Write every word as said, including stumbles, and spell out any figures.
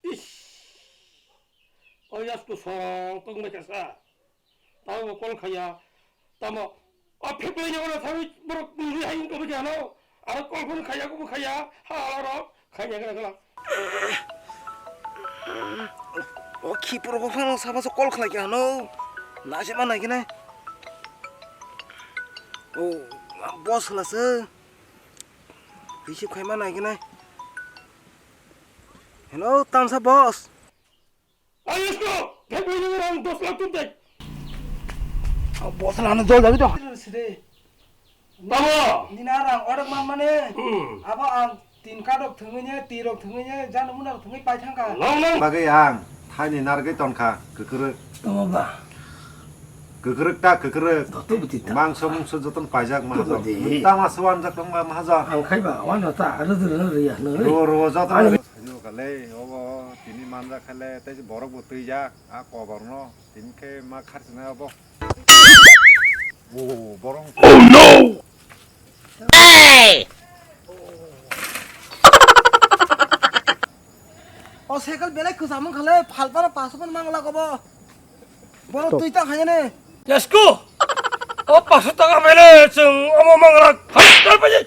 Ish. O yasku sorong tong bai kasa. Tamo kol khaya. Tamo. O phek lai jabo na thari borok ni hai ung tobi kano. Aro kol phone khaya ko khaya. Ha ala rok khaya kala kala. O khipor bo phano sabo so kol khlai kano. Na se ma nai kene. O boss la se. Receive khai ma nai kene. Hello, tamsa boss. Ayusko, thek bini rang dos lakh tun thek. Boss lano jol jabi to. Sire. Tamo. Nina rang order man mane. Hmm. Abo ang tin kadok thangwi ne, tirok thangwi ne, jana muna thangwi pai thangka. Long long. Bagwi ang thaini nargwi tonkha, kwkwrwk. Tamo ba. Kwkwrwk ta kwkwrwk. Doto biti ta. Mangso mungso joton paijak mahajon. Doto di. Tama suan jak tong ba mahajon. Ang khai ba, wan ta, aro dulu ri ya, nang ri. Ro ro joton. Ani. Sayo kale, obo tini manja khale, tei borok bo twijak, a koborno, tini khe ma kharchina obo. O borong. Oh no! Hey! O cycle belai kwcham wngkha le, phalpano paso phano mangla kobo. Borok twi ta khaiyane. Yasko! O paso taka bele chwng omo mangra. Hai, tal paji.